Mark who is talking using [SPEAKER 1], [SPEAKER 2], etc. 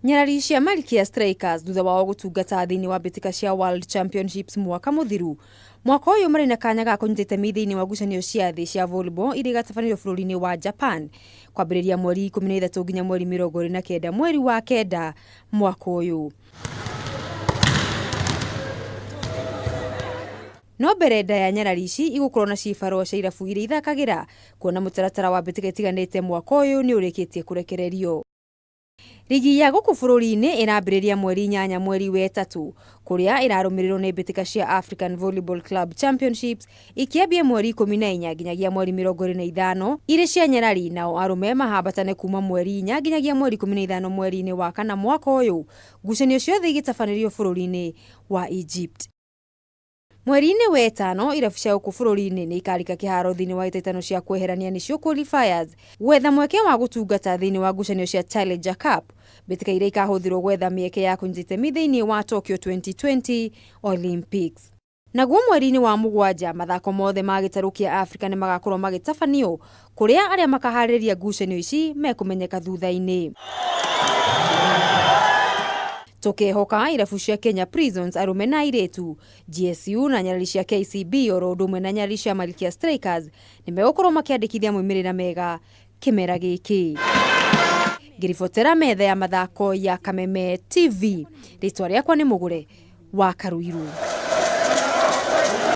[SPEAKER 1] Nyarari cia Malkia Strikers thutha wao gũtungata thĩinĩ wa mbĩtĩka cia World Championships mwaka mũthiru. Mwaka ũyũ marĩ na kanya ga kũnyita itemi thĩinĩ wa ngucanio cia thĩ cia volleyball iria igatabanĩrio bũrũri-inĩ wa Japan kwambĩrĩria mweri 13 nginya mweri 29 mweri wa kenda mwaka ũyũ. No mbere nda ya nyarari ici igũkorwo na cibarũa cia irabu iria ithakagĩra kuona mũtaratara wa mbĩtĩka itiganĩte mwaka ũyũ nĩ ũrĩkĩtie kũrekererio. Rigi ya gũkũ bũrũri-inĩ ĩrambĩrĩria mweri 8 mweri wa ĩtatũ kũrĩa ĩrarũmĩrĩrwo nĩ mbĩtĩka cia African Volleyball Club Championships ikĩambia mweri 14 nginyagia mweri 25 irĩ cia nyarari, nao arũme mahambatane kuma mweri 4 nginyagia mweri 15 mweri-inĩ wa kana mwaka ũyũ, ngucanio ciothe igĩtabanĩrio bũrũri-inĩ wa Egypt. Mweri-inĩ wa ĩtano irabu cia gũkũ bũrũri-inĩ nĩ ikarika kĩharo thĩinĩ wa hĩtahĩtano cia kweherania nĩcio qualifiers gwetha mweke wa gũtungata thĩinĩ wa ngucanio cia Challenger Cup, mbĩtĩka iria ikahũthĩrwo gwetha mĩeke ya kũnyita itemi thĩinĩ wa Tokyo 2020 Olympics. Naguo mweri-inĩ wa mũgwanja mathako mothe ma gĩtarũ kĩa Afrika nĩ magakorwo magĩtabanio kũrĩa arĩa makaharĩrĩria ngucanio ici mekũmenyeka thutha-inĩ. Tũkehoka irabu cia Kenya Prisons arũme na airĩtu, GSU na nyarari cia KCB oro ũndũ ũmwe na nyarari cia Malkia Strikers nĩ megũkorwo makĩandĩkithia moimĩrĩra mega kĩmera gĩkĩ. Ngĩribotera metha ya mathako ya Kameme TV, rĩtwa rĩakwa nĩ Mũgũre wa Karuiru.